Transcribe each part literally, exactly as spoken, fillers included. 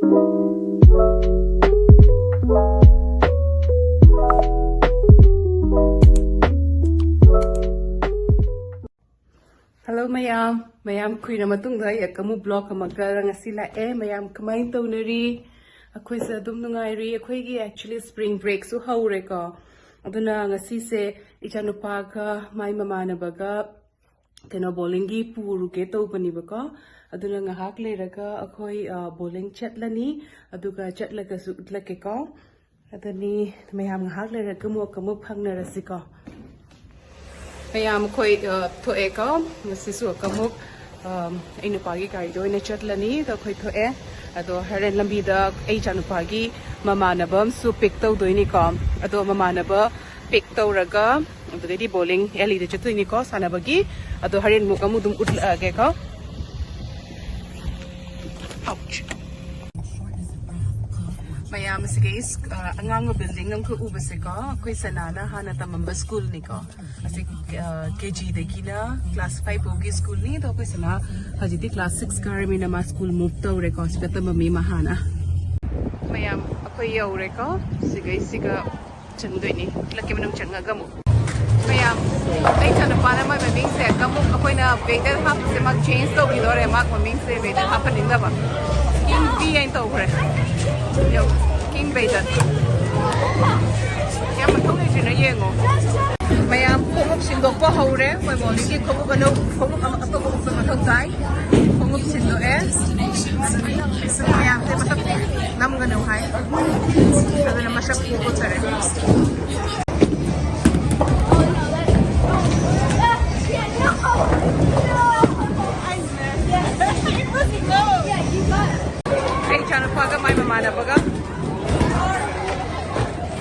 Hello ꯃꯌꯥꯝ, ꯃꯌꯥꯝ ꯀꯨꯏꯔ ꯃꯇꯨꯡꯗ ꯑꯩ ꯑꯃꯨꯛ vlog ꯑꯃꯒ ꯉꯁꯤ ꯂꯥꯛꯑꯦ꯫ ꯃꯌꯥꯝ ꯀꯃꯥꯏꯅ ꯇꯧꯅꯔꯤ? ꯑꯩꯈꯣꯏꯁꯦ ꯑꯗꯨꯝ ꯅꯨꯡꯉꯥꯏꯔꯤ꯫ ꯑꯩꯈꯣꯏꯒꯤ actually spring breakꯁꯨ ꯍꯧꯔꯦꯀꯣ, ꯑꯗꯨꯅ ꯉꯁꯤꯁꯦ ꯏꯆꯥꯅꯨꯄꯥꯒ ꯃꯥꯏ ꯃꯃꯥꯟꯅꯕꯒ ꯀꯩꯅꯣ bowlingꯒꯤ ꯄꯨꯔꯨꯒꯦ ꯇꯧꯕꯅꯦꯕꯀꯣ꯫ ꯑꯗꯨꯅ ꯉꯥꯏꯍꯥꯛ ꯂꯩꯔꯒ ꯑꯩꯈꯣꯏ bowling ꯆꯠꯂꯅꯤ, ꯑꯗꯨꯒ ꯆꯠꯂꯒꯁꯨ ꯎꯠꯂꯛꯀꯦꯀꯣ꯫ ꯑꯗꯨꯅꯤ, ꯃꯌꯥꯝ ꯉꯥꯏꯍꯥꯛ ꯂꯩꯔꯒ ꯑꯃꯨꯛ ꯑꯃꯨꯛ ꯐꯪꯅꯔꯁꯤꯀꯣ꯫ ꯃꯌꯥꯝ ꯑꯩꯈꯣꯏ ꯊꯣꯛꯑꯦꯀꯣ꯫ ꯉꯁꯤꯁꯨ ꯑꯃꯨꯛ ꯑꯩ ꯅꯨꯄꯥꯒꯤ ꯒꯥꯔꯤꯗ ꯑꯣꯏꯅ ꯆꯠꯂꯅꯤ꯫ ꯑꯗꯣ ꯑꯩꯈꯣꯏ ꯊꯣꯛꯑꯦ꯫ ꯑꯗꯣ ꯍꯣꯔꯦꯟ ꯂꯝꯕꯤꯗ ꯑꯩ ꯏꯆꯥꯅꯨꯄꯥꯒꯤ ꯃꯃꯥꯟꯅꯕ ꯑꯃꯁꯨ pick ꯇꯧꯗꯣꯏꯅꯤꯀꯣ꯫ ꯑꯗꯣ ꯃꯃꯥꯟꯅꯕ pick ꯇꯧꯔꯒ ꯑꯗꯨꯗꯩꯗꯤ bowling alleyꯗ ꯆꯠꯇꯣꯏꯅꯤꯀꯣ ꯁꯥꯟꯅꯕꯒꯤ꯫ ꯑꯗꯣ ꯍꯣꯔꯦꯟ ꯑꯃꯨꯛ ꯑꯃꯨꯛ ꯑꯗꯨꯝ ꯎꯠꯂꯛꯑꯒꯦꯀꯣ꯫ Ouch. ꯃꯌꯥꯝ ꯑꯁꯤꯒꯤ ꯑꯉꯥꯡꯕ building ꯑꯃꯈꯛ ꯎꯕꯁꯦꯀꯣ, ꯑꯩꯈꯣꯏ ꯁꯅꯥꯅ ꯍꯥꯟꯅ ꯇꯝꯃꯝꯕ schoolꯅꯤꯀꯣ꯫ ꯑꯁꯤ KGꯗꯒꯤꯅ class five ꯐꯥꯎꯒꯤ schoolꯅꯤ꯫ ꯑꯗꯣ ꯑꯩꯈꯣꯏ ꯁꯅꯥ ꯍꯧꯖꯤꯛꯇꯤ class six ꯀꯥꯔꯃꯤꯅ ꯃꯥ school move ꯇꯧꯔꯦꯀꯣ꯫ ꯁꯤꯗ ꯇꯝꯃꯝꯃꯤ ꯃꯥ ꯍꯥꯟꯅ꯫ ꯃꯌꯥꯝ ꯑꯩꯈꯣꯏ ꯌꯧꯔꯦꯀꯣ꯫ ꯁꯤꯒꯩꯁꯤꯒ ꯆꯪꯗꯣꯏꯅꯤ꯫ ꯀ꯭ꯂꯕꯀꯤ ꯃꯅꯨꯡ ꯆꯪꯉꯒ ꯑꯃꯨꯛ꯫ ꯃꯌꯥꯝ, ꯑꯩ ꯏꯆꯥꯅꯨꯄꯥꯅ ꯃꯥꯏ ꯃꯃꯤꯡꯁꯦ ꯑꯃꯨꯛ ꯑꯩꯈꯣꯏꯅ ꯕꯦꯗꯔ ꯍꯥꯞꯄꯁꯦ ꯃꯥ change ꯇꯧꯈꯤꯗꯣꯔꯦ꯫ ꯃꯥ ꯃꯃꯤꯡꯁꯦ ꯕꯦꯗꯔ ꯍꯥꯞꯍꯟꯅꯤꯡꯗꯕ꯫ ꯀꯤꯡ ꯕꯤ ꯍꯥꯏꯅ ꯇꯧꯈ꯭ꯔꯦ꯫ ꯌꯦꯡꯉꯨ, ꯀꯤꯡ ꯕꯦꯗꯔ꯫ ꯌꯥꯝ ꯃꯊꯧ ꯂꯩꯇ꯭ꯔꯤꯅ ꯌꯦꯡꯉꯣ꯫ ꯃꯌꯥꯝ ꯈꯣꯡꯎꯞ ꯁꯤꯟꯗꯣꯛꯄ ꯍꯧꯔꯦ꯫ ꯃꯣꯏ ꯃꯣꯂꯤꯒꯤ ꯈꯣꯡꯎꯞ ꯑꯅꯧ-, ꯈꯣꯡꯎꯞ ꯑꯃ ꯑꯇꯣꯞꯄ ꯎꯞꯄ ꯃꯊꯧ ꯇꯥꯏ꯫ ꯈꯣꯡꯎꯞ ꯁꯤꯟꯗꯣꯛꯑꯦ꯫ ꯃꯌꯥꯝꯁꯦ ꯃꯁꯛ ꯅꯝꯒꯅꯨ ꯍꯥꯏ꯫ ꯑꯗꯨꯅ ꯃꯁꯛ ꯄꯨꯊꯣꯛꯆꯔꯦ꯫ ꯑꯩ ꯏꯆꯥꯅꯨꯄꯥꯒ ꯃꯥꯏ ꯃꯃꯥꯟꯅꯕꯒ꯫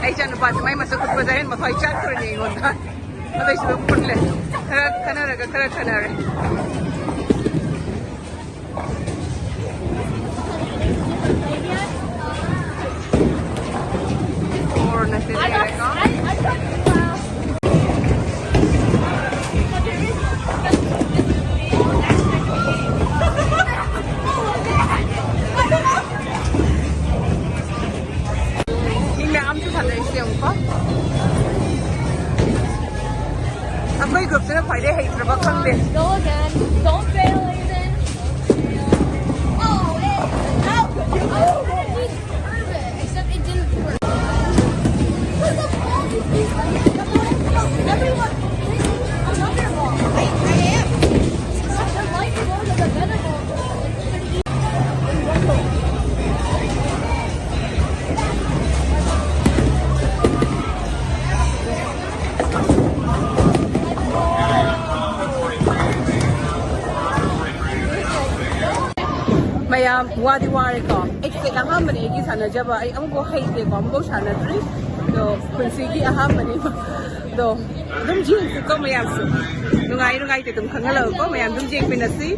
ꯑꯩ ꯏꯆꯥꯅꯨꯄꯥꯁꯦ ꯃꯥꯏ ꯃꯁꯛ ꯎꯠꯄꯗ ꯍꯦꯟꯅ ꯃꯊ꯭ꯋꯥꯏ ꯆꯥꯛꯇꯣꯔꯤꯅꯦ ꯑꯩꯉꯣꯟꯗ꯫ ꯑꯗꯩꯁꯨ ꯑꯗꯨꯝ ꯄꯨꯜꯂꯦ꯫ ꯈꯔ ꯈꯟꯅꯔꯒ ꯈꯔ ꯈꯟꯅꯔꯦ꯫ ꯀꯣꯔꯅ ꯁꯤ ꯂꯩꯔꯦꯀꯣ꯫ ꯋꯥꯈꯪꯗꯤ꯫ Go again. Don't fail, Aiden. Oh, hey. How could you? Oh, perfect. Except it didn't work. What the fuck is this? Everyone, this is another wall. I, I am. The light is on the better wall. ꯃꯌꯥꯝ ꯋꯥꯗꯤ ꯋꯥꯔꯦꯀꯣ꯫ ꯑꯩꯁꯦ ꯑꯍꯥꯟꯕꯅꯦ ꯑꯩꯒꯤ ꯁꯥꯟꯅꯖꯕ꯫ ꯑꯩ ꯑꯃꯨꯛꯐꯥꯎ ꯍꯩꯇꯦꯀꯣ, ꯑꯃꯨꯛꯐꯥꯎ ꯁꯥꯟꯅꯗ꯭ꯔꯤ꯫ ꯑꯗꯣ ꯄꯨꯟꯁꯤꯒꯤ ꯑꯍꯥꯟꯕꯅꯦꯕ꯫ ꯑꯗꯣ ꯑꯗꯨꯝ ꯌꯦꯡꯁꯤꯀꯣ ꯃꯌꯥꯝꯁꯨ꯫ ꯅꯨꯡꯉꯥꯏ ꯅꯨꯡꯉꯥꯏꯇꯦ ꯑꯗꯨꯝ ꯈꯪꯍꯜꯂꯒꯀꯣ, ꯃꯌꯥꯝ ꯑꯗꯨꯝ ꯌꯦꯡꯃꯤꯟꯅꯁꯤ꯫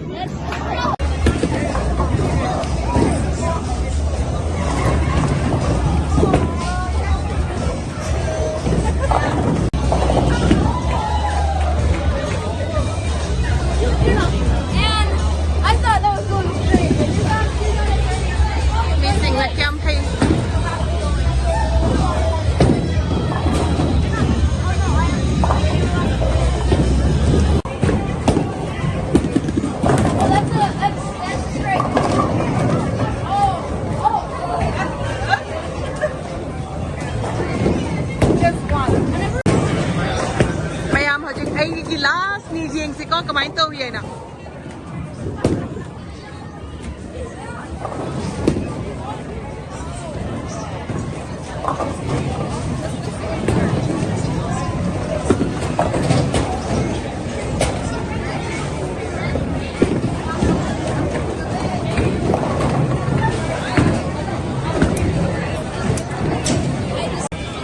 And I thought that was going straight. Missing like ꯌꯥꯝ ꯐꯩ꯫ Oh, that's a, that's, that's straight. Oh, oh, that's, that's ꯃꯌꯥꯝ ꯍꯧꯖꯤꯛ ꯑꯩꯒꯤ ꯂꯥꯁꯅꯤ, ꯌꯦꯡꯁꯤꯀꯣ ꯀꯃꯥꯏꯅ ꯇꯧꯔꯤ ꯍꯥꯏꯅ꯫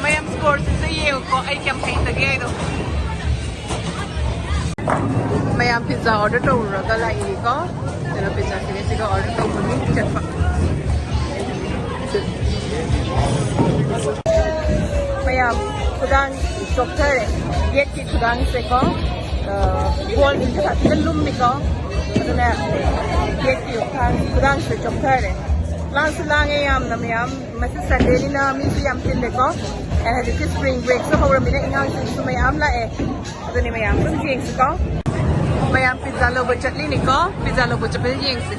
ꯃꯌꯥꯝ ꯁ꯭ꯀꯣꯔꯁꯤꯁꯨ ꯌꯦꯡꯉꯨꯀꯣ, ꯑꯩ ꯀꯌꯥꯝ ꯍꯩꯇꯒꯦ ꯍꯥꯏꯗꯣ꯫ ꯃꯌꯥꯝ ꯄꯤꯖꯥ ꯑꯣꯔꯗꯔ ꯇꯧꯔꯨꯔꯒ ꯂꯥꯛꯏꯀꯣ꯫ ꯑꯗꯨꯅ ꯄꯤꯖꯥ ꯁꯤꯒ ꯁꯤꯒ ꯑꯣꯔꯗꯔ ꯇꯧꯕꯒꯤ ꯆꯠꯄ꯫ ꯃꯌꯥꯝ ꯈꯨꯗꯥꯡ ꯆꯣꯛꯊꯔꯦ꯫ ꯌꯦꯠꯀꯤ ꯈꯨꯗꯥꯡꯁꯦꯀꯣ, ꯕꯣꯜꯒꯤ ꯈꯤꯇꯪ ꯂꯨꯝꯃꯤꯀꯣ꯫ ꯑꯗꯨꯅ ꯌꯦꯠꯀꯤ ꯈꯨꯗꯥꯡ, ꯈꯨꯗꯥꯡꯁꯦ ꯆꯣꯛꯊꯔꯦ꯫ ꯂꯥꯡꯁꯨ ꯂꯥꯡꯉꯦ ꯌꯥꯝꯅ ꯃꯌꯥꯝ꯫ ꯃꯁꯤ ꯁꯟꯗꯦꯅꯤꯅ ꯃꯤꯁꯨ ꯌꯥꯝ ꯆꯤꯜꯂꯦꯀꯣ꯫ ꯑꯦ, ꯍꯧꯖꯤꯛꯇꯤ ꯁ꯭ꯄ꯭ꯔꯤꯡ ꯕ꯭ꯔꯦꯛꯁꯨ ꯍꯧꯔꯝꯃꯤꯅ ꯑꯉꯥꯡꯁꯤꯡꯁꯨ ꯃꯌꯥꯝ ꯂꯥꯛꯑꯦ꯫ ꯑꯗꯨꯅꯤ ꯃꯌꯥꯝ ꯑꯗꯨꯝ ꯌꯦꯡꯁꯤꯀꯣ꯫ ꯃꯌꯥꯝ ꯄꯤꯖꯥ ꯂꯧꯕ ꯆꯠꯂꯤꯅꯤꯀꯣ꯫ ꯄꯤꯖꯥ ꯂꯧꯕ ꯆꯠꯄꯗ ꯌꯦꯡꯁꯦ꯫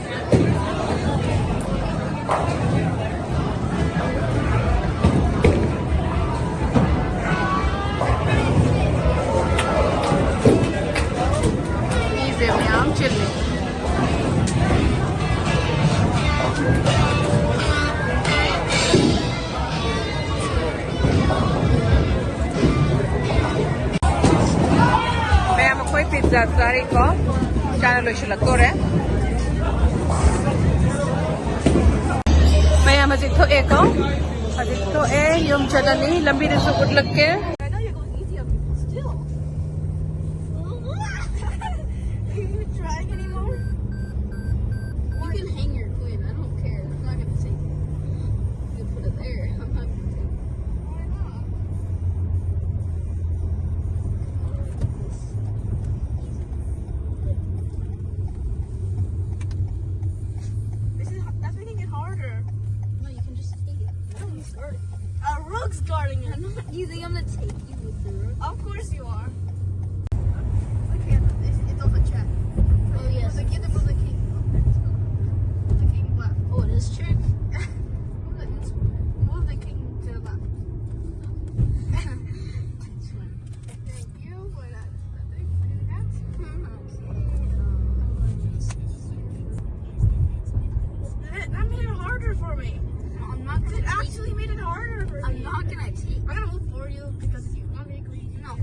ꯃꯤꯁꯦ ꯃꯌꯥꯝ ꯆꯤꯜꯂꯤ꯫ ꯃꯌꯥꯝ ꯑꯩꯈꯣꯏ ꯄꯤꯖꯥ ꯆꯥꯔꯤꯀꯣ꯫ ꯆꯥꯅ ꯂꯣꯏꯁꯤꯜꯂꯛꯇꯣꯔꯦ꯫ ꯃꯌꯥꯝ ꯍꯧꯖꯤꯛ ꯊꯣꯛꯑꯦꯀꯣ꯫ ꯍꯧꯖꯤꯛ ꯊꯣꯛꯑꯦ꯫ ꯌꯨꯝ ꯆꯠꯂꯅꯤ꯫ ꯂꯝꯕꯤꯗꯁꯨ ꯎꯠꯂꯛꯀꯦ꯫ I know you're going easy on people still. Are you even trying anymore? You can hang your quid. I don't care. I'm not gonna take it. You can put it there. I'm not gonna take it. Why not? This is, that's making it harder. No, you can just take it. No, he's guarding. A rug's guarding it. I'm not using. I'm gonna take you with the rug. Of course you are. Okay, it's, it's open chat. Oh yes. The kid above the king. The king left. Oh, it is true. Move the, move the king to the left. Thank you for that. That, that made it harder for me. No, I'm not gonna. It actually made it harder for me. I'm not gonna take. I'm gonna move for you because you want me to agree. No.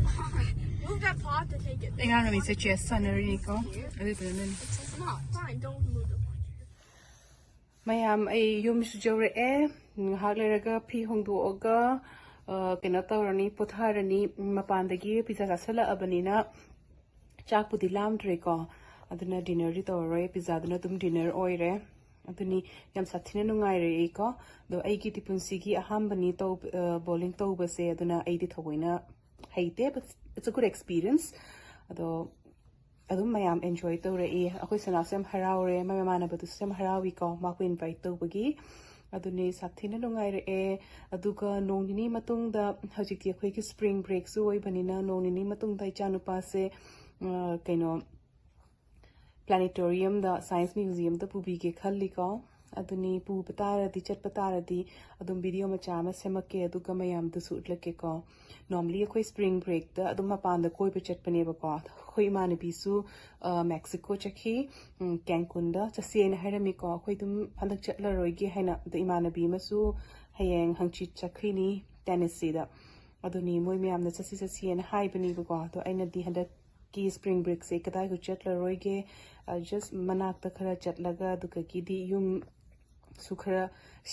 Move that pot to take it. ꯑꯉꯥꯡ ꯅꯨꯃꯤꯠꯁꯦ chess ꯁꯥꯟꯅꯔꯤꯅꯤꯀꯣ꯫ ꯑꯗꯨꯗꯨꯅꯅꯦ꯫ It's not. Fine, don't move the pot. ꯃꯌꯥꯝ, ꯑꯩ ꯌꯨꯝꯁꯨ ꯌꯧꯔꯛꯑꯦ꯫ ꯉꯥꯏꯍꯥꯛ ꯂꯩꯔꯒ ꯐꯤ ꯍꯣꯡꯗꯣꯛꯑꯒ, ꯑ, ꯀꯩꯅꯣ ꯇꯧꯔꯅꯤ, ꯄꯣꯊꯥꯔꯅꯤ꯫ ꯃꯄꯥꯟꯗꯒꯤ ꯄꯤꯖꯥ ꯆꯥꯁꯤꯜꯂꯛꯑꯕꯅꯤꯅ ꯆꯥꯛꯄꯨꯗꯤ ꯂꯥꯝꯗ꯭ꯔꯦꯀꯣ꯫ ꯑꯗꯨꯅ ꯗꯤꯅꯔꯗꯤ ꯇꯧꯔꯔꯣꯏ꯫ ꯄꯤꯖꯥꯗꯨꯅ ꯑꯗꯨꯝ ꯗꯤꯅꯔ ꯑꯣꯏꯔꯦ꯫ ꯑꯗꯨꯅꯤ ꯌꯥꯝ ꯁꯥꯊꯤꯅ ꯅꯨꯡꯉꯥꯏꯔꯛꯏꯀꯣ꯫ ꯑꯗꯣ ꯑꯩꯒꯤꯗꯤ ꯄꯨꯟꯁꯤꯒꯤ ꯑꯍꯥꯟꯕꯅꯤ ꯇꯧ-, ꯑ, ꯕꯣꯂꯤꯡ ꯇꯧꯕꯁꯦ꯫ ꯑꯗꯨꯅ ꯑꯩꯗꯤ ꯊꯑꯣꯏꯅ ꯍꯩꯇꯦ, but it's a good experience꯫ ꯑꯗꯣ ꯑꯗꯨꯝ ꯃꯌꯥꯝ ꯑꯦꯟꯖꯣꯏ ꯇꯧꯔꯛꯏ꯫ ꯑꯩꯈꯣꯏ ꯁꯅꯥꯁꯨ ꯌꯥꯝ ꯍꯔꯥꯎꯔꯦ, ꯃꯥꯏ ꯃꯃꯥꯟꯅꯕꯗꯨꯁꯨ ꯌꯥꯝ ꯍꯔꯥꯎꯏꯀꯣ, ꯃꯥꯕꯨ ꯏꯟꯚꯥꯏꯠ ꯇꯧꯕꯒꯤ꯫ ꯑꯗꯨꯅꯦ, ꯁꯥꯊꯤꯅ ꯅꯨꯡꯉꯥꯏꯔꯛꯑꯦ꯫ ꯑꯗꯨꯒ ꯅꯣꯡ ꯅꯤꯅꯤ ꯃꯇꯨꯡꯗ, ꯍꯧꯖꯤꯛꯇꯤ ꯑꯩꯈꯣꯏꯒꯤ ꯁ꯭ꯄ꯭ꯔꯤꯡ ꯕ꯭ꯔꯦꯛꯁꯨ ꯑꯣꯏꯕꯅꯤꯅ, ꯅꯣꯡ ꯅꯤꯅꯤ ꯃꯇꯨꯡꯗ ꯏꯆꯥꯅꯨꯄꯥꯁꯦ, ꯑ, ꯀꯩꯅꯣ, planetariumꯗ, science museumꯗ ꯄꯨꯕꯤꯒꯦ ꯈꯜꯂꯤꯀꯣ꯫ ꯑꯗꯨꯅꯤ, ꯄꯨꯕ ꯇꯥꯔꯗꯤ, ꯆꯠꯄ ꯇꯥꯔꯗꯤ ꯑꯗꯨꯝ video ꯃꯆꯥ ꯑꯃ ꯁꯦꯝꯃꯛꯀꯦ, ꯑꯗꯨꯒ ꯃꯌꯥꯝꯗꯁꯨ ꯎꯠꯂꯛꯀꯦꯀꯣ꯫ Normally ꯑꯩꯈꯣꯏ spring breakꯇ ꯑꯗꯨꯝ ꯃꯄꯥꯟꯗ ꯀꯣꯏꯕ ꯆꯠꯄꯅꯦꯕꯀꯣ꯫ ꯑꯩꯈꯣꯏ ꯏꯃꯥꯟꯅꯕꯤꯁꯨ ꯃꯦꯛꯁꯤꯀꯣ ꯆꯠꯈꯤ, ꯀꯦꯟꯀꯨꯟꯗ ꯆꯠꯁꯦꯅ ꯍꯥꯏꯔꯝꯃꯤꯀꯣ꯫ ꯑꯩꯈꯣꯏ ꯑꯗꯨꯝ ꯍꯟꯗꯛ ꯆꯠꯂꯔꯣꯏꯒꯦ ꯍꯥꯏꯅ, ꯑꯗꯣ ꯏꯃꯥꯟꯅꯕꯤ ꯑꯃꯁꯨ ꯍꯌꯦꯡ ꯍꯪꯆꯤꯠ ꯆꯠꯈ꯭ꯔꯤꯅꯤ ꯇꯦꯅꯦꯁꯤꯗ꯫ ꯑꯗꯨꯅꯤ, ꯃꯣꯏ ꯃꯌꯥꯝꯅ ꯆꯠꯁꯤ ꯆꯠꯁꯤꯅ ꯍꯥꯏꯕꯅꯦꯕꯀꯣ꯫ ꯑꯗꯣ ꯑꯩꯅꯗꯤ ꯍꯟꯗꯛꯀꯤ spring breakꯁꯦ ꯀꯗꯥꯏꯁꯨ ꯆꯠꯂꯔꯣꯏꯒꯦ, just ꯃꯅꯥꯛꯇ ꯈꯔ ꯆꯠꯂꯒ ꯑꯗꯨꯗꯒꯤꯗꯤ ꯌꯨꯝꯁꯨ ꯈꯔ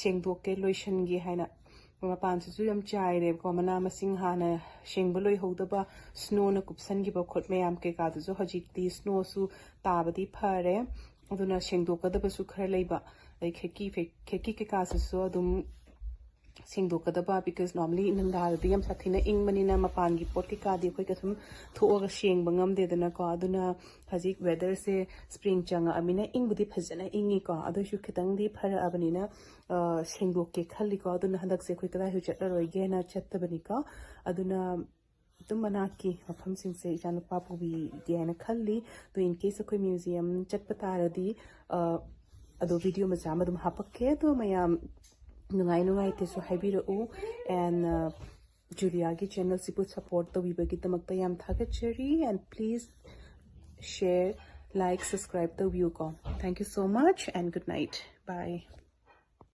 ꯁꯦꯡꯗꯣꯛꯀꯦ, ꯂꯣꯏꯁꯟꯒꯦ ꯍꯥꯏꯅ꯫ ꯃꯄꯥꯟꯁꯤꯁꯨ ꯌꯥꯝ ꯆꯥꯏꯔꯦꯕꯀꯣ, ꯃꯅꯥ ꯃꯁꯤꯡ ꯍꯥꯟꯅ ꯁꯦꯡꯕ ꯂꯣꯏꯍꯧꯗꯕ, snowꯅ ꯀꯨꯞꯁꯟꯈꯤꯕ ꯈꯨꯠ ꯃꯌꯥꯝ ꯀꯩꯀꯥꯗꯨꯁꯨ ꯍꯧꯖꯤꯛꯇꯤ snowꯁꯨ ꯇꯥꯕꯗꯤ ꯐꯔꯦ꯫ ꯑꯗꯨꯅ ꯁꯦꯡꯗꯣꯛꯀꯗꯕꯁꯨ ꯈꯔ ꯂꯩꯕ, ꯑꯗꯩ ꯈꯦꯀꯤ ꯈꯦꯀꯤ ꯀꯩꯀꯥꯁꯤꯁꯨ ꯑꯗꯨꯝ ꯁꯦꯡꯗꯣꯛꯀꯗꯕ, because normally ꯏꯪꯊꯝꯊꯥꯗꯗꯤ ꯌꯥꯝ ꯁꯥꯊꯤꯅ ꯏꯪꯕꯅꯤꯅ ꯃꯄꯥꯟꯒꯤ ꯄꯣꯠ ꯀꯩꯀꯥꯗꯤ ꯑꯩꯈꯣꯏ ꯀꯩꯁꯨꯝ ꯊꯣꯛꯑꯒ ꯁꯦꯡꯕ ꯉꯝꯗꯦꯗꯅꯀꯣ꯫ ꯑꯗꯨꯅ ꯍꯧꯖꯤꯛ weatherꯁꯦ spring ꯆꯪꯉꯛꯑꯃꯤꯅ ꯏꯪꯕꯨꯗꯤ ꯐꯖꯅ ꯏꯪꯉꯤꯀꯣ, ꯑꯗꯨꯏꯁꯨ ꯈꯤꯇꯪꯗꯤ ꯐꯔꯛꯑꯕꯅꯤꯅ ꯁꯦꯡꯗꯣꯛꯀꯦ ꯈꯜꯂꯤꯀꯣ꯫ ꯑꯗꯨꯅ ꯍꯟꯗꯛꯁꯦ ꯑꯩꯈꯣꯏ ꯀꯗꯥꯏꯁꯨ ꯆꯠꯂꯔꯣꯏꯒꯦꯅ ꯆꯠꯇꯕꯅꯤꯀꯣ꯫ ꯑꯗꯨꯅ ꯑꯗꯨꯝ ꯃꯅꯥꯛꯀꯤ ꯃꯐꯝꯁꯤꯡꯁꯦ ꯏꯆꯥꯅꯨꯄꯥ ꯄꯨꯕꯤꯒꯦ ꯍꯥꯏꯅ ꯈꯜꯂꯤ꯫ ꯑꯗꯣ in case ꯑꯩꯈꯣꯏ museum ꯆꯠꯄ ꯇꯥꯔꯗꯤ ꯑꯗꯣ video ꯃꯆꯥ ꯑꯃ ꯑꯗꯨꯝ ꯍꯥꯄꯛꯀꯦ꯫ ꯑꯗꯣ ꯃꯌꯥꯝ ꯅꯨꯡꯉꯥꯏ ꯅꯨꯡꯉꯥꯏꯇꯦꯁꯨ ꯍꯥꯏꯕꯤꯔꯛꯎ꯫ And Juliaꯒꯤ channelꯁꯤꯕꯨ support ꯇꯧꯕꯤꯕꯒꯤꯗꯃꯛꯇ ꯌꯥꯝ ꯊꯥꯒꯠꯆꯔꯤ꯫ And please share, like, subscribe ꯇꯧꯕꯤꯌꯨꯀꯣ꯫ Thank you so much and good night. Bye.